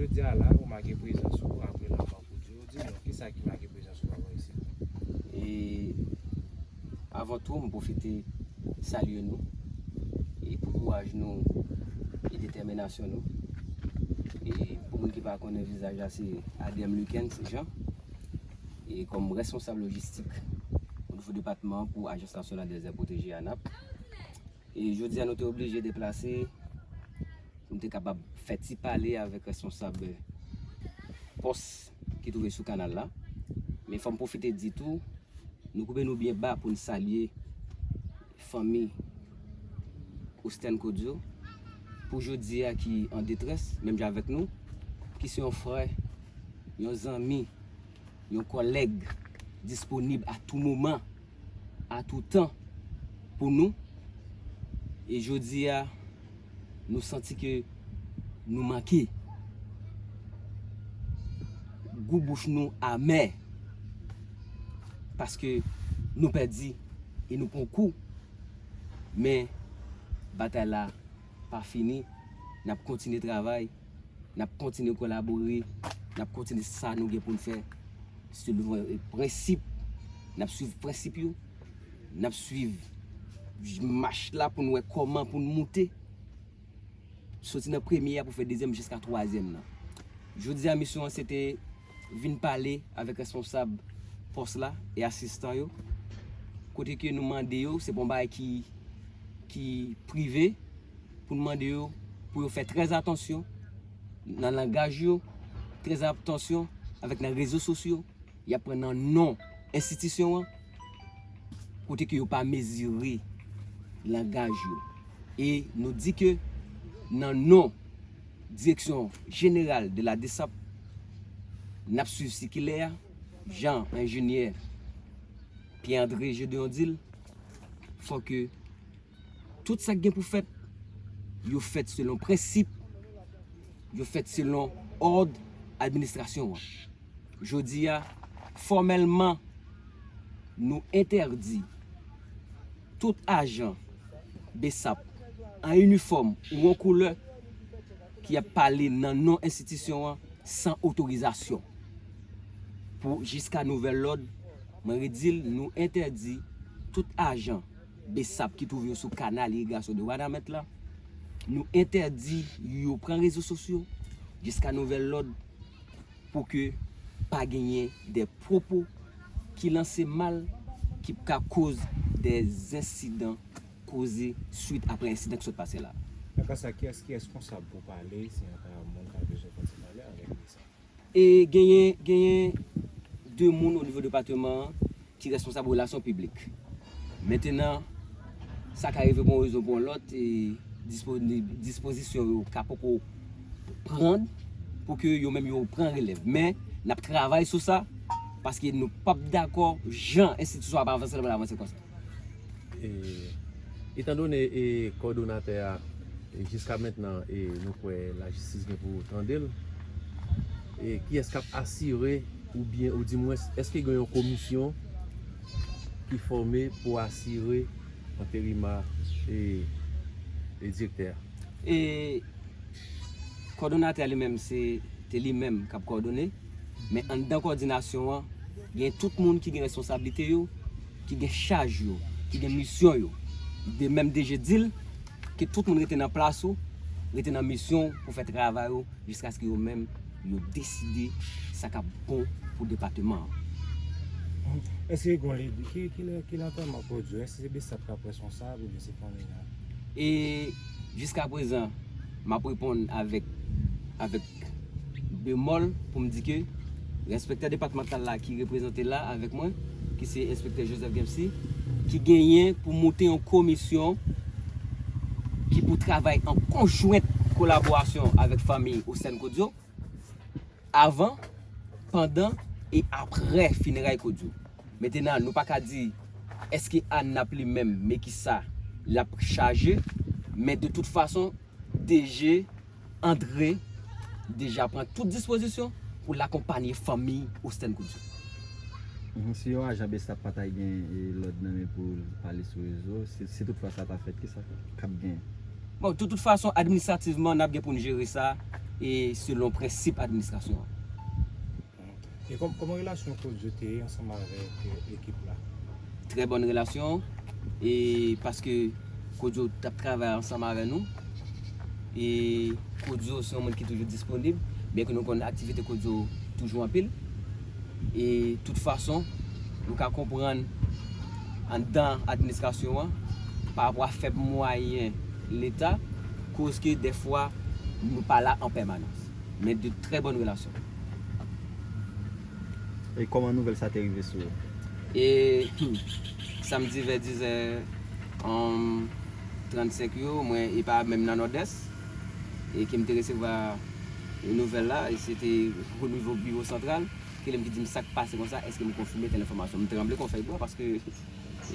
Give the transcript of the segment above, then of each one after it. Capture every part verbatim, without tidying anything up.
Jodi a la, ou make prezans ou apre lanmò Koudyo. Di nou, kisa ki make prezans ou avan isit? E avan tou, m pwofite salye nou e pou kouraj nou e detèminasyon nou. E pou moun ki pa konnen vizaj la, se Adem Lucens Jean. E kòm responsab lojistik o nivo depatman pou Ajans Nasyonal dè Zè Pwoteje, ANAP. E jodi a, nou te oblije deplase pou n te kapab fè ti pale avèk responsab pòs ki twouve sou kanal la. Men fò m pwofite di tou, nou koube nou byen ba pou n salye fanmi Ostèn Koudyo pou jodi a ki an detrès, menm jan avèk nou, ki se yon frè, yon zanmi, yon kòlèg disponib a tou moman, a tou tan pou nou. E jodi a, nou santi ke nou manke. Gou bouch nou amè paske nou pèdi e nou pran kou. Men batay la pa fini. N ap kontinye travay, n ap kontinye kolabore, n ap kontinye sa nou gen pou n fè selon prensip. N ap swiv prensip yo, n ap swiv mach la pou n wè kòman pou n moute. Soti nan premye a pou fè dezyèm jiska twazyèm nan. Jodi a, misyon an se te vin pale avèk responsab pòs la e asistan yo. Kote ke nou mande yo, se pa yon bagay ki, ki prive, pou n mande yo pou yo fè trè atansyon nan langaj yo, trè atansyon avèk nan rezo sosyo y ap pran nan non enstitisyon an, kote ke yo pa mezire langaj yo. E nou di ke nan non Direksyon Jeneral de la DSAP, n ap swiv sikilè a, jan enjenyè Pierre André Gedeon di l, fò ke tout sa k gen pou fèt, yo fèt selon prensip, yo fèt selon òd administrasyon an. Jodi a, fòmèlman, nou entèdi tout ajan BSAP an inifòm ou an koulè ki ap pale nan non enstitisyon an san otorizasyon. Pou jiska nouvèl lòd, mwen redi l, nou entèdi tout ajan BSAP ki twouve yo sou kanal irigasyon de Wanament la. Nou entèdi yo pran rezo sosyo jiska nouvèl lòd pou ke pa genyen de pwopo ki lanse mal ki ka koz de ensidan koze swit apre ensidan ki sot pase la. Nan ka sa, kiyès ki reskonsab pou pale si yon ka moun ka bezwen fè ti pale avèk li sa? E genyen, genyen de moun o nivo depatman an ki responsab relasyon piblik. Mentenan, sa ka rive pou yon rezon pou yon lòt, e dispo-, dispozisyon yo ka poko pran pou ke yo menm yo pran relèv. Men, n ap travay sou sa, paske nou p ap dakò jan enstitisyon ap avanse, l ap avanse konsa. E, etandone, e, kòdonatè a, e, jiska mentnan, e, nou kwè lajistis gen pou tande l, e, kiyès k ap asire oubyen, oudimwens, èske gen yon komisyon ki fòme pou asire enterima, e, e, direktè a? E, kòdonatè a li menm, se te li menm k ap kòdone, men anndan kòdinasyon an, gen tout moun ki gen responsablite yo, ki gen chaj yo, ki gen misyon yo. De menm DG di l, ke tout moun rete nan plas ou, rete nan misyon ou pou fè travay ou, jiskaske yo menm yo deside sa k ap bon pou depatman an. Èske gen yon legi, ki, ki, ki lantèman pwodui? Èske se BSAP k ap responsab oubyen se fanmi an? E jiska prezan, m ap reponn avèk, avèk bemòl pou m di ke enspektè depatmantal la ki reprezante la avèk mwen, ki se enspektè Joseph Gemcy, ki genyen pou moute yon komisyon ki pou travay an konjwent kolaborasyon avèk fanmi Ostèn Kodio avan, pandan e aprè fineray Kodio. Mentenan, nou pa ka di èske ANAP li menm, men kisa l ap chaje, men de tout fason, DG André deja pran tout dispozisyon pou l akonpanye fanmi Ostèn Kodio. Mhm, si yon ajan BSAP pa ta gen, e, lòd nan men pou l pale sou rezo, si, si toutfwa sa ta fèt, kisa k ap gen? Bon, de tout fason, administrativman, n ap gen pou n jere sa e selon prensip administrasyon an. E kòm, kòman relasyon Kodio te ye ansanm avèk, e, ekip la? Trè bòn relasyon, e paske Kodio t ap travay ansanm avè nou, e Kodio se yon moun ki toujou disponib, byen ke nou konn aktivite Kodio toujou anpil. E tout fason, nou ka konprann anndan administrasyon an, pa rapò a fèb mwayen Leta, koz ke dèfwa nou pa la an pèmanans. Men de trè bòn relasyon. E kòman nouvèl sa te rive sou ou? E samdi vè dizè trannsenk yo, mwen e pa menm nan Nòdès, e ke m te resevwa nouvèl la, e se te o nivo biwo santral, ke lè m ki di m sa k pase konsa, èske m konfime tèl enfòmasyon. M tranble kon fèy bwa paske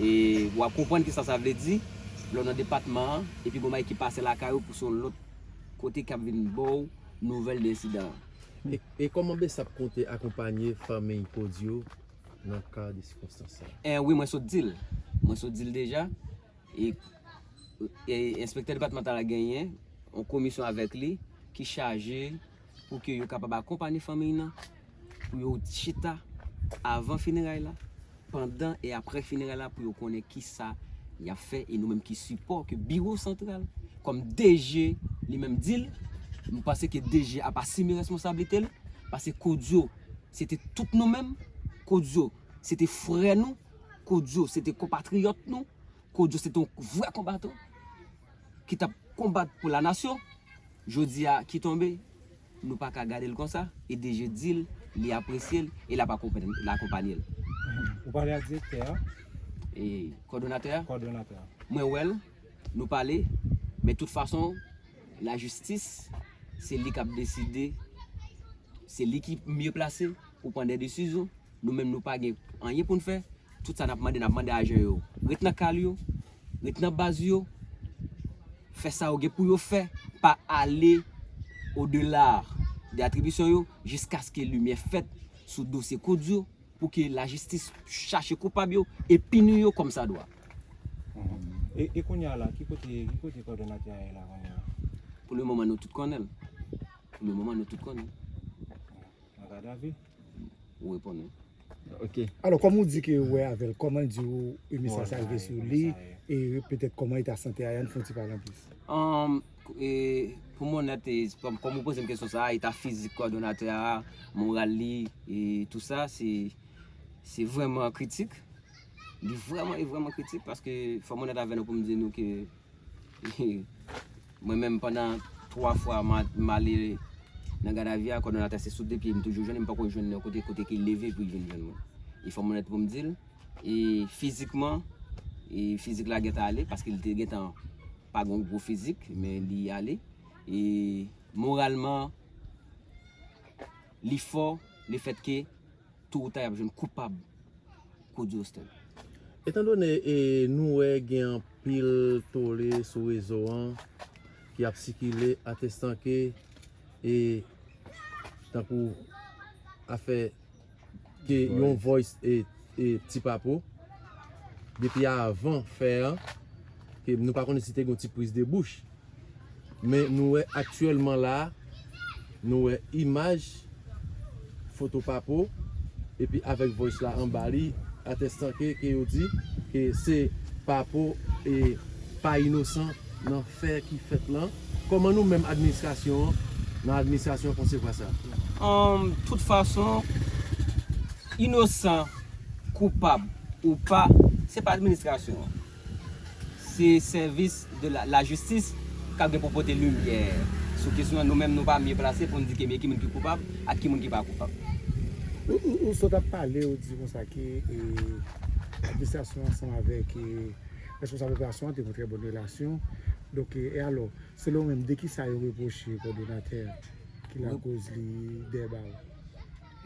e w ap konprann kisa sa vle di lè w nan depatman an, epi gon bagay ki pase lakay ou pou se yon lòt kote k ap vin ba w nouvèl de ensidan an. E, e kòman BSAP konte akonpanye fanmiy Kodio nan ka de sikonstans sa? Eh, wi, mwen sot di l. Mwen sot di l deja. E, e enspektè depatmantal la genyen yon komisyon avèk li ki chaje pou ke yo kapab akonpanye fanmiy nan, pou yo chita avan fineray la, pandan e aprè fineray la pou yo konnen kisa y ap fè, e nou menm ki sipò ke biwo santral, kòm DG li menm di l, m panse ke DG ap asime responsablite l, paske Kodio se te tout nou menm, Kodio se te frè nou, Kodio se te konpatriyòt nou, Kodio se te yon vrè konbatan ki t ap konbat pou lanasyon. Jodi a ki tonbe, nou pa ka gade l konsa, e DG di l, li apresye l, e l ap akonpanye, l akonpanye l. Ou pale ak direktè a? E kòdonatè a? Kòdonatè a. Mwen wè l, nou pale, men tout fason, lajistis, se li k ap deside, se li ki mye plase pou pran de desizyon. Nou menm nou pa gen anyen pou n fè. Tout sa n ap mande, n ap mande ajan yo ret nan kal yo, ret nan baz yo, fè sa yo gen pou yo fè, pa ale odela de atribisyon yo, jiskaske limyè fèt sou dosye Kodio, pou ke lajistis chache koupab yo e pini yo kòmsadwa. E, e kounye a la, ki kote, ki kote kòdonatè a ye la kounye a? Pou le moman, nou tout konnen l. Pou le moman, nou tout konnen l. Nan gadavi? Ou reponn wi. Ok. Alò, kòm ou di ke ou wè avè l, kòman l di ou e mesaj sa rive sou li, e petèt kòman eta sante a, ann fè yon ti pale anplis. Um, e, pou m onèt, e, kòm, kòm ou poze m kesyon sa a, eta fizik kòdonatè a, moral li, e tou sa, se, se vrèman kritik. Li vrèman, e vrèman kritik, paske fò m onèt avè nou pou m di nou ke mwen menm pandan twa fwa m a, m ale nan gadavi a, kòdonatè se sou de pye m toujou jwenn, m poko jwenn nan kote, kote ke l leve pou l vin jwenn mwen. E fò m onèt pou m di l, e fizikman, e fizik la gentan ale, paske li te gentan pa gen yon gwo fizik, men li ale. E moralman, li fò, lefètke to ou ta y ap jwenn koupab Kodio Stèl. Etandone e, nou wè gen anpil tole sou rezo an ki ap sikile atestan ke e tankou afè ke yon voice e, e Ti Papo depi avan fè an ke nou pa konnen si te gen yon ti priz de bouch. Men nou wè aktyèlman la, nou wè imaj foto Papo, epi avèk voice la anba li, atestan ke, ke yo di ke se Papo e pa inosan nan fè ki fèt lan. Kòman nou menm administrasyon an, nan administrasyon an konsevwa sa? Um, tout fason, inosan, koupab ou pa, se pa administrasyon an. Se sèvis de la, lajistis k ap gen pou pote limyè sou kesyon an. Nou menm, nou pa mye plase pou n di ke men ki moun ki koupab ak ki moun ki pa koupab. Ou, ou, ou sot ap pale, ou di konsa ke e, administrasyon ansanm avèk e, responsab operasyon an te gen yon trè bòn relasyon. Donk, e, e alò, selon ou menm, de ki sa yo repwoche kòdonatè a ki lakoz li dèyè ba ou?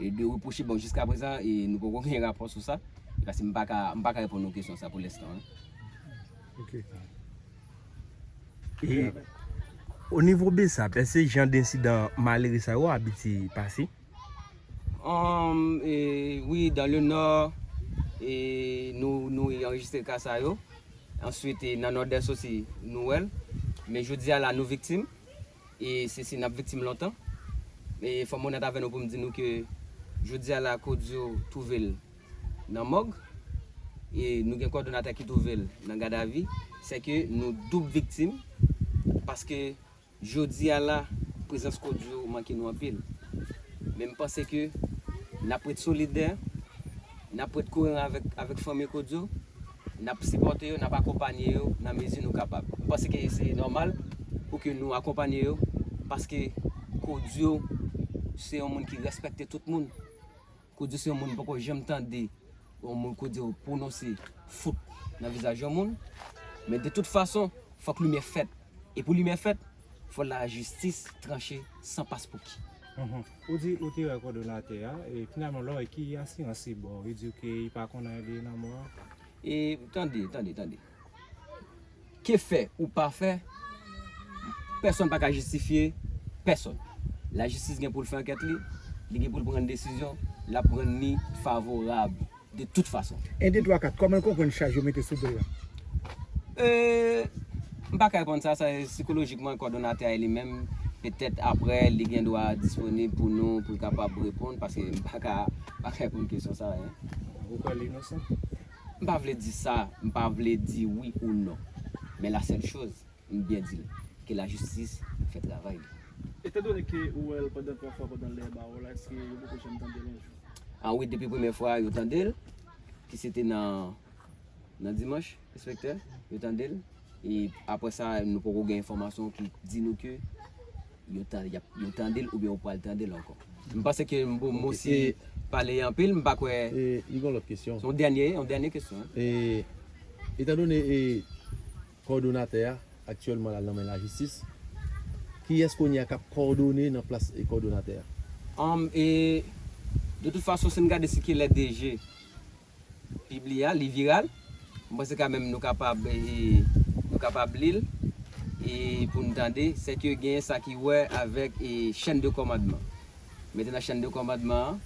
E de repwoche, bon, jiska prezan, e nou poko gen rapò sou sa. Paske m pa ka, m pa ka reponn nou kesyon sa pou lenstan. Ok. E o nivo BSAP, èske jan de ensidan malere sa yo abitye pase? Um, e, wi, dan le nò, e, nou, nou anrejistre ka sa yo. Answit, e, nan Nòdès osi, nou wè l. Men jodi a la, nou viktim. E se, se n ap viktim lontan. E fò m onèt avè nou pou m di nou ke jodi a la, Kodio twouve l nan mòg, e nou gen kòdonatè ki twouve l nan gadavi, se ke nou doub viktim, paske jodi a la, prezans Kodio manke nou anpil. Men m panse ke n ap ret solidè, n ap ret koeran avèk, avèk fanmi Kodio, n ap sipòte yo, n ap akonpanye yo nan mezi nou kapab. M panse ke se nòmal pou ke nou akonpanye yo, paske Kodio se yon moun ki respekte tout moun. Kodio se yon moun m poko janm tande yon moun Kodio pwononse fout nan vizaj yon moun. Men de tout fason, fòk limyè fèt. E pou limyè fèt, fò lajistis tranche san paspouki. Mhm. Ou di ou te wè kòdonatè a, e finalman lè w wè ki asirans li ba w, li di w ke li pa konn anyen de nan mò a? E tande, tande, tande. Ke fè ou pa fè, pèsonn pa ka jistifye pèsonn. Lajistis gen pou l fè ankèt li, li gen pou l pran desizyon, l ap rann li favorab de tout fason. En, de, twa, kat, kòman l konprann chaj yo mete sou do l la? E, m pa ka reponn sa, sa sikolojikman kòdonatè a li menm, petèt aprè li gen dwa disponib pou nou, pou l kapab reponn, paske m pa ka, pa ka reponn kesyon sa, en. Ou kwè l inosan? M pa vle di sa, m pa vle di wi ou non. Men la sèl choz, m byen di l, ke lajistis fè travay li. Etandone ke ou wè l pandan twa fwa pandan lè ba ou la, èske yo poko janm tande l yon jou? Ah wi, depi premyè fwa yo tande l, ki se te nan, nan dimanch, enspektè, yo tande l. E apre sa, nou poko gen enfòmasyon ki di nou ke yo, tan, y ap, yo tande l oubyen yo pral tande l ankò. M panse ke m bon, m osi pale anpil, m pa kwè. E li gen lòt kesyon. Se yon dènye, yon dènye kesyon. E, etandone e, kòdonatè a aktyèlman l al nan men lajistis, kiyès kounye a k ap kòdone nan plas e kòdonatè a? Um, e, de tout fason, si n gade sikilè DG pibliye a, li viral. M panse kanmenm nou kapab, e, nou kapab li l e pou n tande, se ke genyen sa ki wè avèk e, chèn de kòmandman. Mete nan chèn de kòmandman an,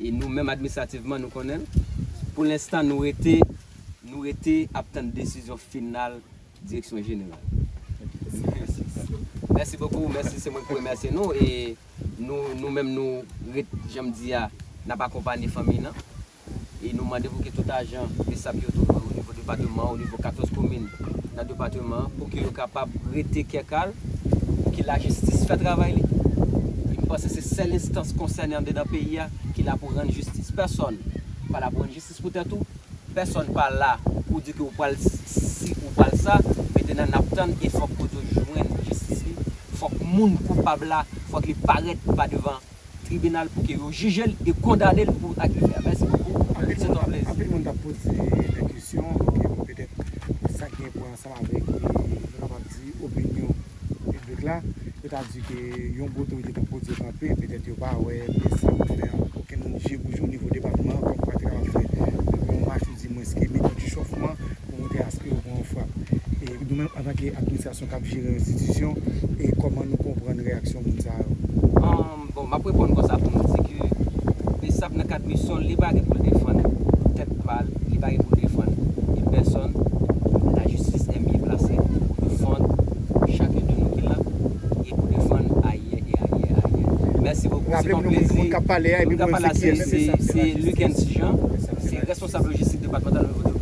e nou menm administrativman nou konnen l. Pou lenstan nou rete, nou rete ap tann desizyon final direksyon jeneral. Mèsi bokou, mèsi, se mwen ki remèsye nou e nou, nou menm nou ret, jan m di a, n ap akonpanye fanmi nan. E nou mande pou ke tout ajan BSAP yo tou o nivo depatman, o nivo katòz komin nan depatman an, pou ke yo kapab rete kè kal, pou ke lajistis fè travay li. E m panse se sèl enstans konsène andedan peyi a ki la pou rann jistis. Pèsonn pa la pou rann jistis pou tèt ou. Pèsonn pa la pou di ke ou pral si, ou pral sa. Mentnan n ap tann e fòk Kodio jwenn jistis li. Fòk moun koupab la, fòk li parèt pa devan tribinal pou ke yo jije l e kondane l pou sa ke l fè a. Mèsi bokou. Se t on plezi. Anpil moun t ap poze de kesyon, ok, bon, petèt sa k gen pou wè ansanm avèk, e, nou kapab di, opinyon piblik la. Yo ta di ke yon gwo otorite tankou Kodio kanpe, petèt yo pa wè BSAP fè okenn je bouje o nivo depatman an, kòmkwa te kapab fè yon mach oudimwens ke metòd echòfman pou montre aske yo pran yon frap. E nou menm, antanke administrasyon k ap jere yon enstitisyon, e kòman nou konprann reyaksyon moun sa yo? Bon, m ap reponn konsa pou m di ke BSAP nan kad misyon l, li pa gen pou l defann tèt pa l, li pa gen pou l defann pèsonn. Lajistis e byen plase pou defann chak youn de nou ki la e pou defann Ayè e Ayè e Ayè. Mèsi bokou. Se t on plezi. Moun k ap pale a, epi moun se kiyès? Se Lucens Jean, se responsab lojistik depatmantal o nivo de